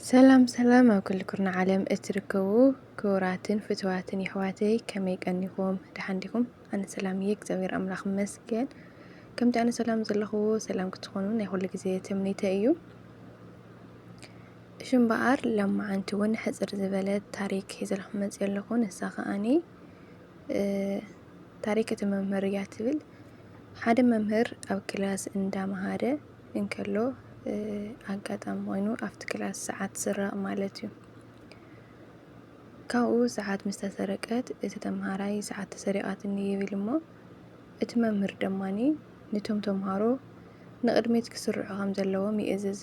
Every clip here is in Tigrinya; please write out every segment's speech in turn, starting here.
ሰላም ሰላም፣ ኣብ ኩሉ ኩርናዕ ዓለም እትርከቡ ክቡራትን ፍትዋትን የሕዋተይ፣ ከመይ ቀኒኹም? ደሓን ዲኹም? ኣነ ሰላም እየ፣ እግዚኣብሔር ኣምላኽ ይመስገን። ከምቲ ኣነ ሰላም ዘለኹዎ ሰላም ክትኾኑ ናይ ኩሉ ግዜ ትምኒተይ እዩ። እሺ እምበኣር፣ ሎማዓንቲ እውን ሕጽር ዝበለት ታሪክ ሒዘልኩም መጽየ ኣለኹ። ንሳ ከኣኒ፣ እ፣ ታሪክ እቲ መምህር እያ ትብል። ሓደ መምህር ኣብ ክላስ እንዳመሃረ እንከሎ፣ እ፣ ኣጋጣሚ ኮይኑ ኣብቲ ክላስ ሰዓት ስረቕ ማለት እዩ። ካብኡ ሰዓት ምስ ተሰረቀት፣ እቲ ተምሃራይ፣ "ሰዓት ተሰሪቓትኒ" ይብል እሞ፣ እቲ መምህር ደማኒ ነቶም ተምሃሮ ንቕድሚት ክስርዑ ከም ዘለዎም ይእዝዝ።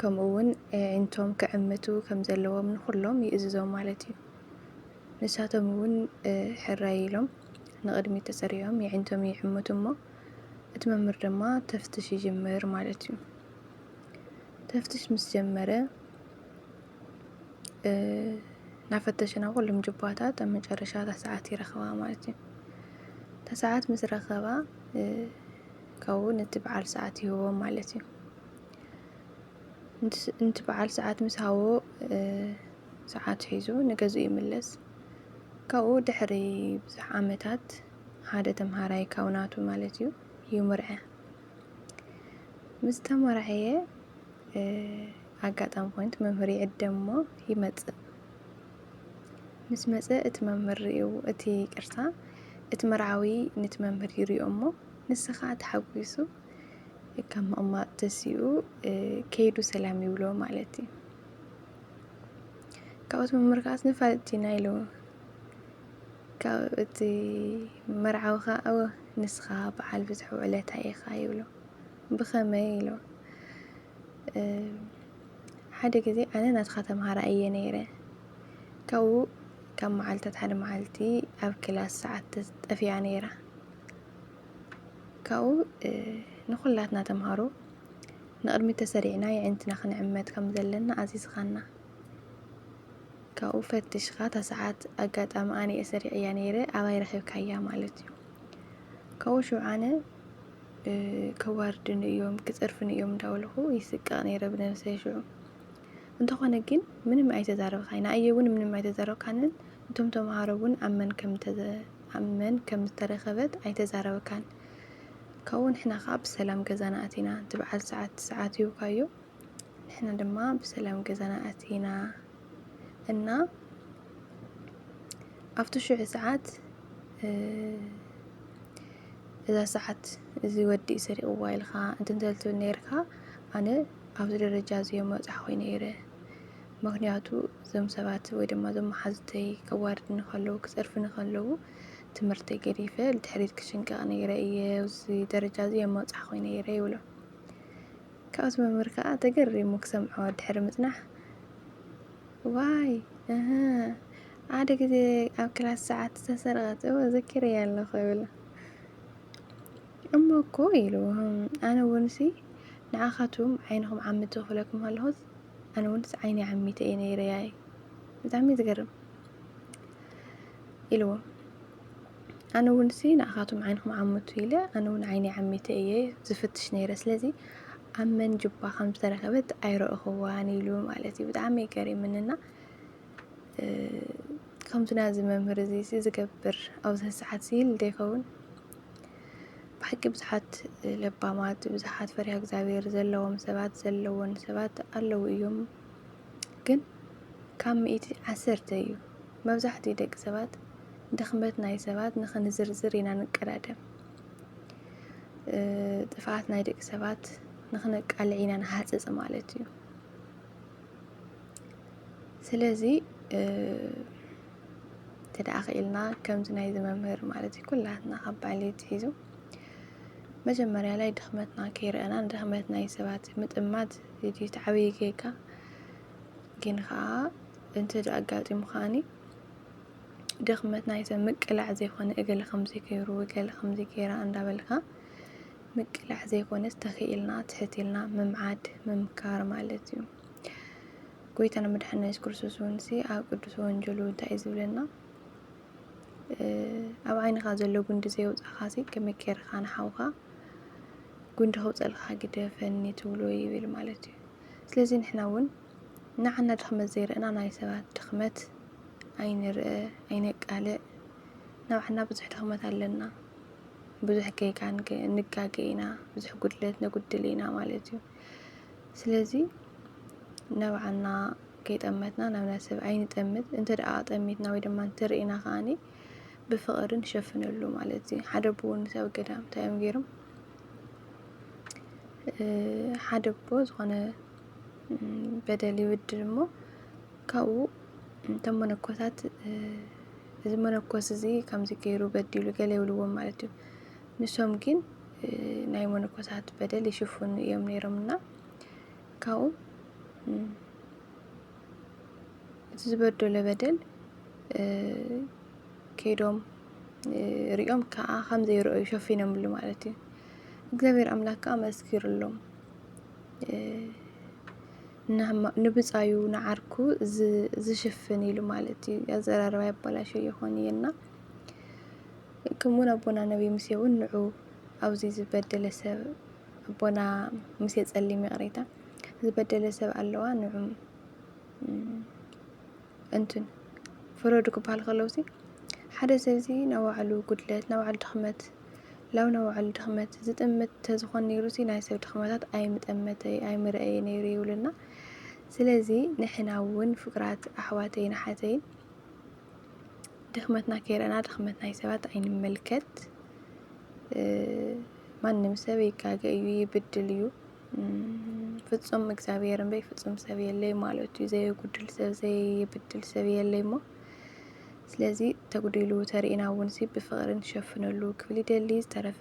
ከምኡ እውን ኣዒንቶም ክዕምቱ ከም ዘለዎም ንኹሎም ይእዝዞም ማለት እዩ። ንሳቶም እውን፣ እ፣ ሕራይ ኢሎም ንቕድሚት ተሰሪዖም የዒንቶም ይዕምቱ እሞ፣ እቲ መምህር ድማ ተፍትሽ ይጅምር ማለት እዩ። ተፍትሽ ምስ ጀመረ፣ እ፣ እናፈተሸ ናብ ኩሎም ጁባታት ኣብ መጨረሻ እታ ሰዓት ይረኽባ ማለት እዩ። እታ ሰዓት ምስ ረኸባ፣ እ፣ ካብኡ ነቲ በዓል ሰዓት ይህቦ ማለት እዩ። ንት-፣ ነቲ በዓል ሰዓት ምስ ሃቦ፣ እ፣ ሰዓት ሒዙ ንገዝኡ ይምለስ። ካብኡ ድሕሪ ብዙሕ ዓመታት ሓደ ተምሃራይ ካብ ናቱ ማለት እዩ ይምርዐ። ምስ ተመርዐየ፣ እ፣ ኣጋጣሚ ኮይኑ እቲ መምህር ይዕደም እሞ ይመጽእ። ምስ መጸ እቲ መምህር ርእዩ፣ እቲ ይቅርታ፣ እቲ መርዓዊ ነቲ መምህር ይሪኦ እሞ ንሱ ኸኣ ተሓጒሱ ካብ ምቕማጥ ተሲኡ፣ እ፣ ከይዱ ሰላም ይብሎ ማለት እዩ። ካብኡ እቲ መምህር ከኣ ንፋለጥቲ ኢና ኢሉ። ካብ እቲ መርዓዊ ከኣ፣ "እወ፣ ንስኻ በዓል ብዙሕ ውዕለታ ኢኻ" ይብሎ። "ብኸመይ?" ኢሉ። እ፣ ሓደ ግዜ ኣነ ናትኻ ተምሃራይ እየ ነይረ። ካብኡ ካብ መዓልታት ሓደ መዓልቲ ኣብ ክላስ ሰዓት ተ-፣ ጠፊኣ ነይራ። ካብኡ፣ እ፣ ንኹላትና ተምሃሮ ንቕድሚት ተሰሪዕና የዒንትና ክንዕመት ከም ዘለና ኣዚዝኻና። ካብኡ ፈቲሽካ እታ ሰዓት ኣጋጣሚ ኣነ እየ ሰሪዐያ ነይረ፣ ኣባይ ረኺብካያ ማለት እዩ። ካብኡ ሽዑ ኣነ፣ እ፣ ከዋርድኒ እዮም፣ ክጸርፍኒ እዮም እንዳበልኹ ይስቀቕ ነይረ ብነብሰይ ሽዑ። እንተኾነ ግን ምንም ኣይተዛረብካይ፣ ንኣየ እውን ምንም ኣይተዛረብካንን፣ እቶም ተምሃሮ እውን ኣብ መን ከም ተዘ-፣ ኣብ መን ከም ዝተረኸበት ኣይተዛረብካን። ካብኡ ንሕና ኸዓ ብሰላም ገዛና ኣቲና፣ እቲ በዓል ሰዓት ሰዓት ሂብካዮ፣ ንሕና ድማ ብሰላም ገዛና ኣቲና እና ኣብቲ ሽዑ ሰዓት፣ እ፣ እዛ ሰዓት እዚ ወዲ እዩ ሰሪቕዋ ኢልካ እንትን ተልትብል ነይርካ፣ ኣነ ኣብዚ ደረጃ እዚ እየ መብጻሕ ኮይነ ነይረ። ምኽንያቱ እዞም ሰባት ወይ ድማ እዞም መሓዙተይ ከዋርድኒ ከለዉ፣ ክጸርፍኒ ከለዉ፣ ትምህርተይ ገዲፈ ንድሕሪት ክሽንቀቕ ነይረ እየ፣ ኣብዚ ደረጃ እዚ እየ መብጻሕ ኮይነ ነይረ ይብሎ። ካብዚ መምህር ከኣ ተገሪሙ ክሰምዖ ድሕሪ ምጽናሕ፣ "ዋይ፣ እህ፣ ሓደ ግዜ ኣብ ክላስ ሰዓት ዝተሰርቐት፣ እወ፣ ዘኪረያ ኣለኹ" ይብሎ። "እሞ እኮ" ኢሉ፣ "ኣነ እውንሲ ንዓኻቱም ዓይንኹም ዓምቲ ክብለኩም ከለኹስ፣ ኣነ እውንስ ዓይነይ ዓሚተ እየ ነይረያ" እዩ። ብጣዕሚ እዩ ዝገርም። ኢልዎ። ኣነ እውን ሲ ንኣኻትኩም ዓይንኹም ዓምቱ ኢለ፣ ኣነ እውን ዓይነይ ዓሚተ እየ ዝፍትሽ ነይረ። ስለዚ ኣብ መን ጁባ ከም ዝተረኸበት ኣይረእኽዋን ኢሉ ማለት እዩ። ብጣዕሚ እዩ ገሪምንና፣ እ፣ ከምዚ ናዚ መምህር እዚ ሲ ዝገብር ኣብዚ ሰዓት ሲ ይህሉ ዶ ይኸውን? ብሓቂ ብዙሓት ለባማት፣ ብዙሓት ፈሪሃ እግዚኣብሔር ዘለዎም ሰባት፣ ዘለዎን ሰባት ኣለዉ እዮም። ግን ካብ ሚእቲ ዓሰርተ እዩ። መብዛሕትኡ ደቂ ሰባት ድኽመት ናይ ሰባት ንኽንዝርዝር ኢና ንቀዳደም። እ፣ ጥፍኣት ናይ ደቂ ሰባት ንኽነቃልዕ ኢና ንሃጽጽ ማለት እዩ። ስለዚ፣ እ፣ እንተ ደኣ ክኢልና ከምዚ ናይዚ መምህር ማለት እዩ፣ ኩላትና ካብ በዓል ኣትሒዙ መጀመርያ ላይ ድኽመትና ከይረኣና ንድኽመት ናይ ሰባት ምጥማት እዩ እቲ ዓብዪ ጌጋ። ግን ኸዓ እንተ ደኣ ኣጋጢሙ ከዓኒ ድኽመት ናይ ሰብ ምቅላዕ ዘይኮነ እገለ ከምዚ ገይሩ፣ እገለ ከምዚ ገይራ እንዳበልካ ምቅላዕ ዘይኮነስ ተኽኢልና ትሕት ኢልና ምምዓድ ምምካር ማለት እዩ። ጎይታና መድሓኒና የሱስ ክርስቶስ እውን ሲ ኣብ ቅዱስ ወንጌሉ እንታይ እዩ ዝብለና? እ፣ ኣብ ዓይንኻ ዘሎ ጉንዲ ዘየውጻእኻ ሲ ከመይ ጌርካ ንሓውካ ጉንዲ ከውጸልካ ግደፈኒ ትብሎ ይብል ማለት እዩ። ስለዚ ንሕና እውን ንዓና ድኽመት ዘይርእና ናይ ሰባት ድኽመት ኣይንርእ ኣይነቃልዕ። ናብዓና ብዙሕ ድኽመት ኣለና። ብዙሕ ጌጋ ንጋገ ኢና፣ ብዙሕ ጉድለት ነጉድል ኢና ማለት እዩ። ስለዚ ናብዓና ከይጠመትና ናብ ናይ ሰብ ኣይንጠምት። እንተ ደኣ ጠሚትና ወይ ድማ እንተርእና ከኣኒ ብፍቕሪ ንሸፍነሉ ማለት እዩ። ሓደ ኣቦ እውን ሰብ ገዳም እንታይ እዮም ገይሮም? ሓደ ኣቦ ዝኾነ በደል ይብድል እሞ ካብኡ እቶም መነኮሳት እዚ መነኮስ እዚ ከምዚ ገይሩ በዲሉ ገለ ይብልዎም ማለት እዩ። ንሶም ግን ናይ መነኮሳት በደል ይሽፍኑ እዮም ነይሮም እና ካብኡ እቲ ዝበደሎ በደል ከይዶም ሪኦም ከዓ ከም ዘይረኣዩ ሸፊኖምሉ ማለት እዩ። እግዚኣብሔር ኣምላክ ከዓ መስኪሩሎም። ንብፃዩ ንዓርኩ ዝሽፍን ኢሉ ማለት እዩ። ኣዘራርባ ያበላሸ ይኾን እየና። ከምኡውን ኣቦና ነቢይ ሙሴ እውን ንዑ ኣብዚ ዝበደለ ሰብ ኣቦና ሙሴ ጸሊም ይቕሬታ ዝበደለ ሰብ ኣለዋ ንዑ እንትን ፍረዱ ክበሃል ከለውሲ ሓደ ሰብ እዚ ናባዕሉ ጉድለት ናባዕሉ ድኽመት ላው ናባዕሉ ድኽመት ዝጥምት ተዝኾን ነይሩ ሲ ናይ ሰብ ድኽመታት ኣይምጠመተ ኣይምረአየ ነይሩ ይብሉና። ስለዚ ንሕና እውን ፍቅራት ኣሕዋተይን ኣሓተይን ድኽመትና ከይረእና ድኽመት ናይ ሰባት ኣይንመልከት። ማንም ሰብ ይጋገ እዩ፣ ይብድል እዩ። ፍጹም እግዚኣብሔር እምበይ ፍጹም ሰብ የለይ ማለት እዩ። ዘየጉድል ሰብ ዘየብድል ሰብ የለይ እሞ ስለዚ ተጉዲሉ ተርእና እውን ሲ ብፍቕሪ ንሸፍነሉ ክብል ይደሊ። ዝተረፈ